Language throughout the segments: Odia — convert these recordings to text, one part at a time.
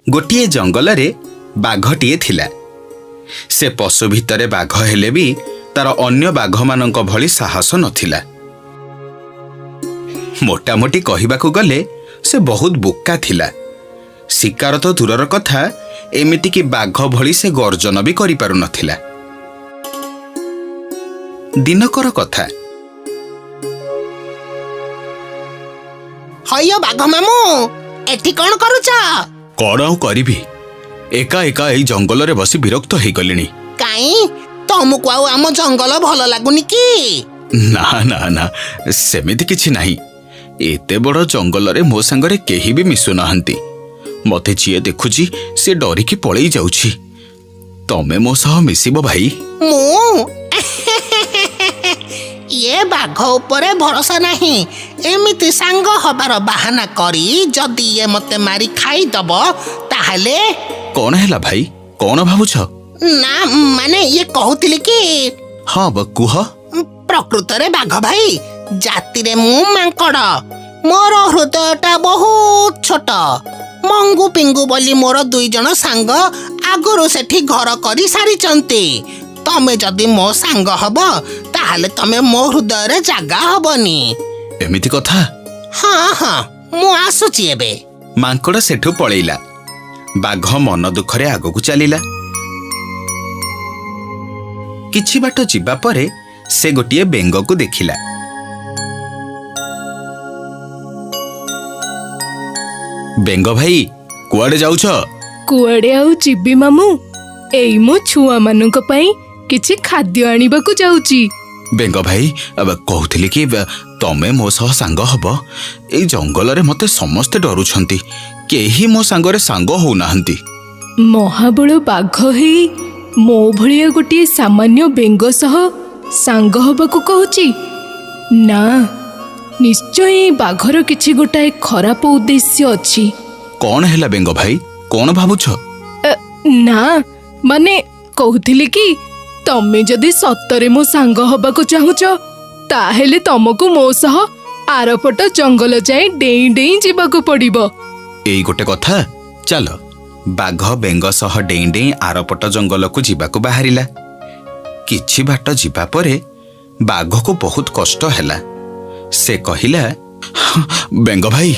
ଗୋଟିଏ ଜଙ୍ଗଲରେ ବାଘଟିଏ ଥିଲା। ସେ ପଶୁ ଭିତରେ ବାଘ ହେଲେ ବି ତାର ଅନ୍ୟ ବାଘମାନଙ୍କ ଭଳି ସାହସ ନଥିଲା। ମୋଟାମୋଟି କହିବାକୁ ଗଲେ ସେ ବହୁତ ବୋକା ଥିଲା। ଶିକାର ତ ଦୂରର କଥା, ଏମିତିକି ବାଘ ଭଳି ସେ ଗର୍ଜନ ବି କରିପାରୁନଥିଲା। ଦିନକର କଥା। ହଇଓ ବାଘ ମାମୁଁ, ଏଠି କଣ କରୁଛ? କଣ ଆଉ କରିବି, ଏକା ଏକା ଏଇ ଜଙ୍ଗଲରେ ବସି ବିରକ୍ତ ହେଇଗଲିଣି। କାଇଁ, ତମକୁ ଆଉ ଆମ ଜଙ୍ଗଲ ଭଲ ଲାଗୁନି କି? ନା ନା ନା, ସେମିତି କିଛି ନାହିଁ। ଏତେ ବଡ଼ ଜଙ୍ଗଲରେ ମୋ ସାଙ୍ଗରେ କେହି ବି ମିଶୁନାହାନ୍ତି। ମତେ ଯିଏ ଦେଖୁଛି ସେ ଡରିକି ପଳେଇ ଯାଉଛି। ତମେ ମୋ ସହ ମିଶିବ ଭାଇ? ମୁଁ? ଇଏ ବାଘ ଉପରେ ଭରସା ନାହିଁ। ଏମିତି ସାଙ୍ଗ ହବାର ବାହାନା କରି ଯଦି ଇଏ ମତେ ମାରି ଖାଇଦବ ତାହେଲେ? କଣ ହେଲା ଭାଇ, କଣ ଭାବୁଛ? ନା ମାନେ, ଇଏ କହୁଥିଲି କି। ହଁ, କୁହ। ପ୍ରକୃତରେ ବାଘ ଭାଇ, ଜାତିରେ ମୁଁ ମାଙ୍କଡ଼। ମୋର ହୃଦୟଟା ବହୁତ ଛୋଟ। ମଙ୍ଗୁ ପିଙ୍ଗୁ ବୋଲି ମୋର ଦୁଇ ଜଣ ସାଙ୍ଗ ଆଗରୁ ସେଠି ଘର କରି ସାରିଛନ୍ତି। ତମେ ଯଦି ମୋ ସାଙ୍ଗ ହବ, ତାହେଲେ ତମେ ମୋ ହୃଦୟରେ ଜାଗା ହବନି। ଏମିତି କଥା? ହଁ ହଁ, ମୁଁ ଆସୁଛି ଏବେ। ମାଙ୍କଡ଼ ସେଠୁ ପଳେଇଲା। ବାଘ ମନ ଦୁଃଖରେ ଆଗକୁ ଚାଲିଲା। କିଛି ବାଟ ଯିବା ପରେ ସେ ଗୋଟିଏ ବେଙ୍ଗକୁ ଦେଖିଲା। ବେଙ୍ଗ ଭାଇ, କୁଆଡ଼େ ଯାଉଛ? କୁଆଡ଼େ ଆଉ ଯିବି ମାମୁଁ, ଏଇ ମୋ ଛୁଆମାନଙ୍କ ପାଇଁ କିଛି ଖାଦ୍ୟ ଆଣିବାକୁ ଯାଉଛି। ବେଙ୍ଗ ଭାଇ, କହୁଥିଲି କି ତମେ ମୋ ସହ ସାଙ୍ଗ ହବ? ଏଇ ଜଙ୍ଗଲରେ ମତେ ସମସ୍ତେ ଡରୁଛନ୍ତି, କେହି ମୋ ସାଙ୍ଗରେ ସାଙ୍ଗ ହଉନାହାନ୍ତି। ମହାବଳ ବାଘ ହେଇ ମୋ ଭଳିଆ ଗୋଟିଏ ସାମାନ୍ୟ ବେଙ୍ଗ ସହ ସାଙ୍ଗ ହବାକୁ କହୁଛି? ନା, ନିଶ୍ଚୟ ଏଇ ବାଘର କିଛି ଗୋଟାଏ ଖରାପ ଉଦ୍ଦେଶ୍ୟ ଅଛି। କଣ ହେଲା ବେଙ୍ଗ ଭାଇ, କଣ ଭାବୁଛ? ନା ମାନେ, କହୁଥିଲି କି ତମେ ଯଦି ସତରେ ମୋ ସାଙ୍ଗ ହବାକୁ ଚାହୁଁଛ, ତାହେଲେ ତମକୁ ମୋ ସହ ଆରପଟ ଜଙ୍ଗଲ ଯାଏଁ ଡେଇଁ ଡେଇଁ ଯିବାକୁ ପଡ଼ିବ। ଏଇ ଗୋଟେ କଥା, ଚାଲ। ବାଘ ବେଙ୍ଗ ସହ ଡେଇଁ ଡେଇଁ ଆରପଟ ଜଙ୍ଗଲକୁ ଯିବାକୁ ବାହାରିଲା। କିଛି ବାଟ ଯିବା ପରେ ବାଘକୁ ବହୁତ କଷ୍ଟ ହେଲା। ସେ କହିଲା, ବେଙ୍ଗ ଭାଇ,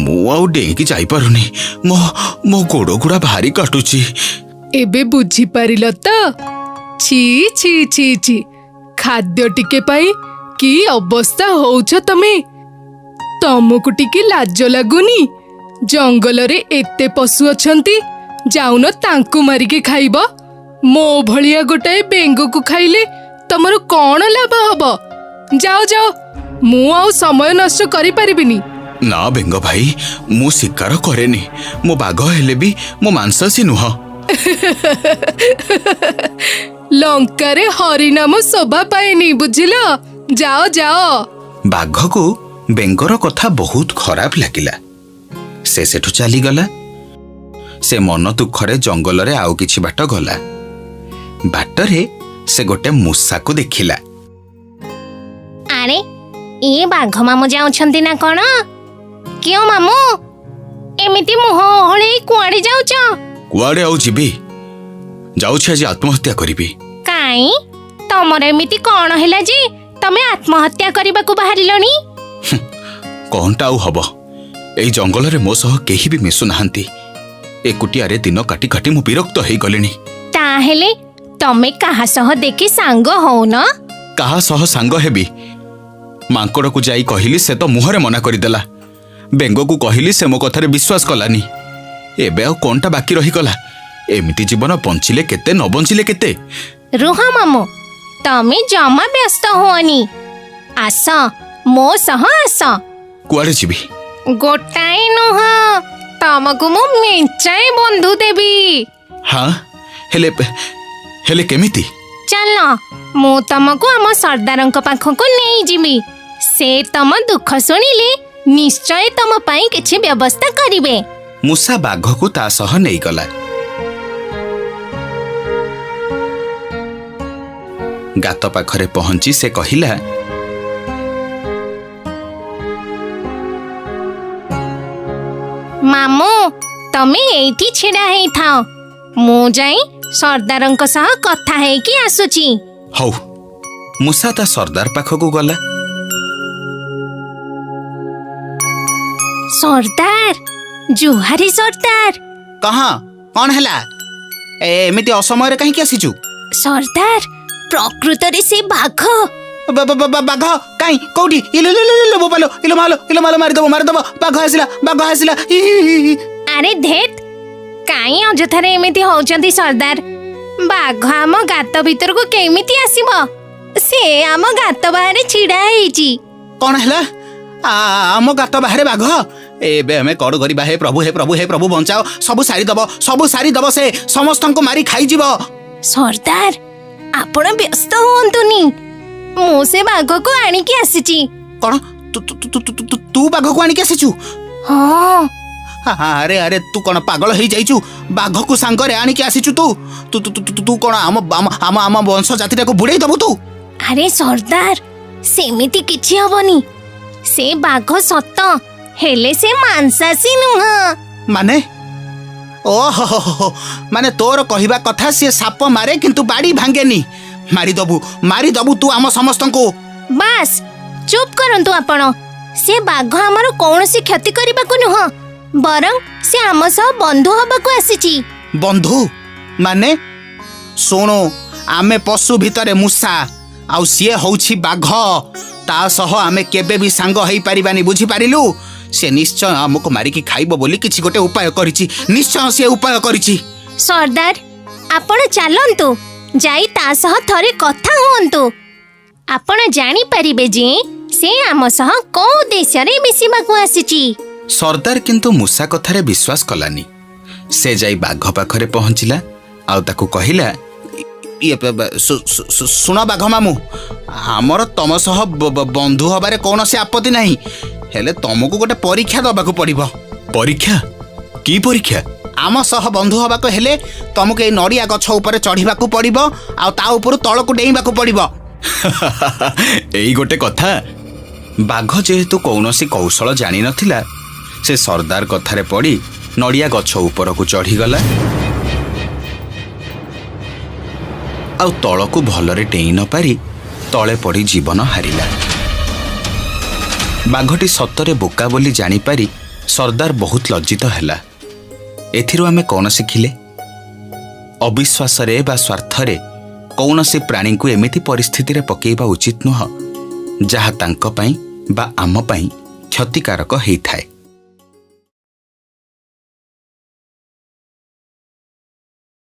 ମୁଁ ଆଉ ଡେଇଁକି ଯାଇପାରୁନି। ମୋ ଗୋଡ଼ ଗୁଡ଼ା ଭାରି କାଟୁଛି। ଏବେ ବୁଝିପାରିଲ ତ? ଛି ଛି ଛି ଛି, ଖାଦ୍ୟ ଟିକେ ପାଇଁ କି ଅବସ୍ଥା ହଉଛ ତମେ! ତମକୁ ଟିକେ ଲାଜ ଲାଗୁନି? ଜଙ୍ଗଲରେ ଏତେ ପଶୁ ଅଛନ୍ତି, ଯାଉନ ତାଙ୍କୁ ମାରିକି ଖାଇବ। ମୋ ଭଳିଆ ଗୋଟାଏ ବେଙ୍ଗକୁ ଖାଇଲେ ତମର କଣ ଲାଭ ହବ? ଯାଅ ଯାଅ, ମୁଁ ଆଉ ସମୟ ନଷ୍ଟ କରିପାରିବିନି। ନା ବେଙ୍ଗ ଭାଇ, ମୁଁ ଶିକାର କରେନି। ମୋ ବାଘ ହେଲେ ବି ମୋ ମାଂସାଶୀ ନୁହଁ। ଲଙ୍କାରେ ହରିନାମ ଶୋଭା ପାଏନି, ବୁଝିଲ? ଯାଅ ଯାଅ। ବାଘକୁ ବେଙ୍ଗର କଥା ବହୁତ ଖରାପ ଲାଗିଲା। ସେ ସେଠୁ ଚାଲିଗଲା। ସେ ମନ ଦୁଃଖରେ ଜଙ୍ଗଲରେ ଆଉ କିଛି ବାଟ ଗଲା। ବାଟରେ ସେ ଗୋଟେ ମୂଷାକୁ ଦେଖିଲା। ଆରେ, ଇଏ ବାଘ ମାମୁଁ ଯାଉଛନ୍ତି ନା କଣ? କିଓ ମାମୁଁ, ଏମିତି ମୁହଁ ଓହଳେଇ କୁଆଡେ ଯାଉଛ? କୁଆଡେ ଆଉ ଯିବି, ଯାଉଛି ଆଜି ଆତ୍ମହତ୍ୟା କରିବି। କାଇଁ, ତମର ଏମିତି କଣ ହେଲା ଯେ ତମେ ଆତ୍ମହତ୍ୟା କରିବାକୁ ବାହାରିଲଣି? କଣଟା ଆଉ ହବ, ଏଇ ଜଙ୍ଗଲରେ ମୋ ସହ କେହି ବି ମିଶୁନାହାନ୍ତି। ଏକୁଟିଆରେ ଦିନ କାଟି କାଟି ମୁଁ ବିରକ୍ତ ହେଇଗଲିଣି। ତାହେଲେ ତମେ କାହା ସହ ଦେଖି ସାଙ୍ଗ ହଉନ? କାହା ସହ ସାଙ୍ଗ ହେବି? ମାଙ୍କଡ଼କୁ ଯାଇ କହିଲି, ସେ ତ ମୁହଁରେ ମନା କରିଦେଲା। ବେଙ୍ଗକୁ କହିଲି, ସେ ମୋ କଥାରେ ବିଶ୍ୱାସ କଲାନି। ଏବେ ଆଉ କଣଟା ବାକି ରହିଗଲା? ଏମିତି ଜୀବନ ବଞ୍ଚିଲେ କେତେ, ନ ବଞ୍ଚିଲେ କେତେ? ରୁହ ମାମୁଁ, ତମେ ଜମା ବ୍ୟସ୍ତ ହୁଅନି। ଆସ, ମୋ ସହ ଆସ। କୁଆଡ଼େ ଯିବି? ଗୋଟାଏ ନୁହଁ, ତମକୁ ମୁଁ ମେଞ୍ଚାଏ ବନ୍ଧୁ ଦେବି। ହଁ, ହେଲେ ହେଲେ କେମିତି? ଚାଲ, ମୁଁ ତମକୁ ଆମ ସର୍ଦ୍ଦାରଙ୍କ ପାଖକୁ ନେଇଯିବି। ସେ ତମ ଦୁଃଖ ଶୁଣିଲେ ନିଶ୍ଚୟ ତମ ପାଇଁ କିଛି ବ୍ୟବସ୍ଥା କରିବେ। ମୂଷା ବାଘକୁ ତା ସହ ନେଇଗଲା। ଗାତ ପାଖରେ ପହଞ୍ଚି ସେ କହିଲା, ମାମୁଁ, ତମେ ଏଇଠି ଛିଡା ହେଇଥାଅ, ମୁଁ ଯାଇ ସର୍ଦ୍ଦାରଙ୍କ ସହ କଥା ହେଇକି ଆସୁଛି। ହଉ। ମୂଷା ତା ସର୍ଦ୍ଦାର ପାଖକୁ ଗଲା। ସର୍ଦ୍ଦାର, ଜୁହାରି ସର୍ଦ୍ଦାର। କହ, କଣ ହେଲା? ଏମିତି ଅସମୟରେ କାହିଁକି ଆସିଛୁ? ସର୍ଦ୍ଦାର, ପ୍ରକୃତରେ ସେ ବାଘ। ବାଘ? କାଇଁ, କୋଉଠି? ଇଲୋ ଇଲୋ ଇଲୋ ବୋପାଲୋ, ଇଲୋ ମାଲୋ, ଇଲୋ ମାଲୋ, ମାରିଦବ ମାରିଦବ, ବାଘ ଆସିଲା, ବାଘ ଆସିଲା! ଆରେ ଧେତ୍, କାଇଁ ଅଯଥାରେ ଏମିତି ହଉଛନ୍ତି ସର୍ଦ୍ଦାର? ବାଘ ଆମ ଗାତ ଭିତରକୁ କେମିତି ଆସିବ? ସେ ଆମ ଗାତ ବାହାରେ ଛିଡା ହେଇଛି। କଣ ହେଲା? ଆମ ଗାତ ବାହାରେ ବାଘ? ଏବେ ଆମେ କଣ କରିବା? ହେ ପ୍ରଭୁ, ହେ ପ୍ରଭୁ, ହେ ପ୍ରଭୁ, ବଞ୍ଚାଅ! ସବୁ ସାରିଦବ, ସବୁ ସାରିଦବ, ସେ ସମସ୍ତଙ୍କୁ ମାରି ଖାଇଯିବ। ସର୍ଦ୍ଦାର, ଆପଣ ବ୍ୟସ୍ତ ହୁଅନ୍ତୁନି, ମୁଁ ସେ ବାଘକୁ ଆଣିକି ଆସିଛି। କଣ? ତୁ ବାଘକୁ ଆଣିକି ଆସିଛୁ? ହଁ। ଆରେ ଆରେ, ତୁ କଣ ପାଗଳ ହେଇଯାଇଛୁ? ବାଘକୁ ସାଙ୍ଗରେ ଆଣିକି ଆସିଛୁ ତୁ? ତୁ ତୁ ତୁ କଣ ଆମ ଆମ ଆମ ବଂଶ ଜାତିଟାକୁ ବୁଡେଇ ଦବୁ ତୁ? ଆରେ ସର୍ଦ୍ଦାର, ସେମିତି କିଛି ହବନି। ସେ ବାଘ ସତ, ହେଲେ ସେ ମାଂସାଶୀ ନୁହଁ। ମାନେ? ଓହୋ, ମାନେ ତୋର କହିବା କଥା ସିଏ ସାପ ମାରେ କିନ୍ତୁ ବାଡି ଭାଙ୍ଗେନି। ମାରିଦବୁ, ମାରିଦବୁ ତୁ ଆମ ସମସ୍ତଙ୍କୁ। ବାସ୍, ଚୁପ୍ କରନ୍ତୁ ଆପଣ। ସେ ବାଘ ଆମର କୌଣସି କ୍ଷତି କରିବାକୁ ନୁହଁ, ବରଂ ସେ ଆମ ସହ ବନ୍ଧୁ ହବାକୁ ଆସିଛି। ବନ୍ଧୁ ମାନେ? ଶୁଣୁ, ଆମେ ପଶୁ ଭିତରେ ମୂଷା ଆଉ ସିଏ ହଉଛି ବାଘ। ତା ସହ ଆମେ କେବେ ବି ସାଙ୍ଗ ହେଇପାରିବାନି, ବୁଝିପାରିଲୁ? ସେ ନିଶ୍ଚୟ ଆମକୁ ମାରିକି ଖାଇବ ବୋଲି କିଛି ଗୋଟେ ଉପାୟ କରିଛି। ନିଶ୍ଚୟ ସେ ଉପାୟ କରିଛି। ସର୍ଦ୍ଦାର, ଆପଣ ଚାଲନ୍ତୁ, ଯାଇ ତା ସହ ଥରେ କଥା ହୁଅନ୍ତୁ। ଆପଣ ଜାଣିପାରିବେ ଯେ ସେ ଆମ ସହ କୋଉ ଉଦ୍ଦେଶ୍ୟରେ ମିଶିବାକୁ ଆସିଛି। ସର୍ଦ୍ଦାର କିନ୍ତୁ ମୂଷା କଥାରେ ବିଶ୍ୱାସ କଲାନି। ସେ ଯାଇ ବାଘ ପାଖରେ ପହଞ୍ଚିଲା ଆଉ ତାକୁ କହିଲା, ଇଏ ଶୁଣ ବାଘ ମାମୁଁ, ଆମର ତମ ସହ ବନ୍ଧୁ ହବାରେ କୌଣସି ଆପତ୍ତି ନାହିଁ, ହେଲେ ତମକୁ ଗୋଟେ ପରୀକ୍ଷା ଦବାକୁ ପଡ଼ିବ। ପରୀକ୍ଷା? କି ପରୀକ୍ଷା? ଆମ ସହ ବନ୍ଧୁ ହବାକୁ ହେଲେ ତମକୁ ଏଇ ନଡ଼ିଆ ଗଛ ଉପରେ ଚଢ଼ିବାକୁ ପଡ଼ିବ ଆଉ ତା ଉପରୁ ତଳକୁ ଡେଇଁବାକୁ ପଡ଼ିବ। ଏଇ ଗୋଟେ କଥା। ବାଘ ଯେହେତୁ କୌଣସି କୌଶଳ ଜାଣିନଥିଲା, ସେ ସର୍ଦ୍ଦାର କଥାରେ ପଡ଼ି ନଡ଼ିଆ ଗଛ ଉପରକୁ ଚଢ଼ିଗଲା ଆଉ ତଳକୁ ଭଲରେ ଡେଇଁ ନପାରି ତଳେ ପଡ଼ି ଜୀବନ ହାରିଲା। ବାଘଟି ସତରେ ବୋକା ବୋଲି ଜାଣିପାରି ସର୍ଦ୍ଦାର ବହୁତ ଲଜ୍ଜିତ ହେଲା। ଏଥିରୁ ଆମେ କ'ଣ ଶିଖିଲେ? ଅବିଶ୍ୱାସରେ ବା ସ୍ୱାର୍ଥରେ କୌଣସି ପ୍ରାଣୀଙ୍କୁ ଏମିତି ପରିସ୍ଥିତିରେ ପକେଇବା ଉଚିତ ନୁହଁ, ଯାହା ତାଙ୍କ ପାଇଁ ବା ଆମ ପାଇଁ କ୍ଷତିକାରକ ହେଇଥାଏ।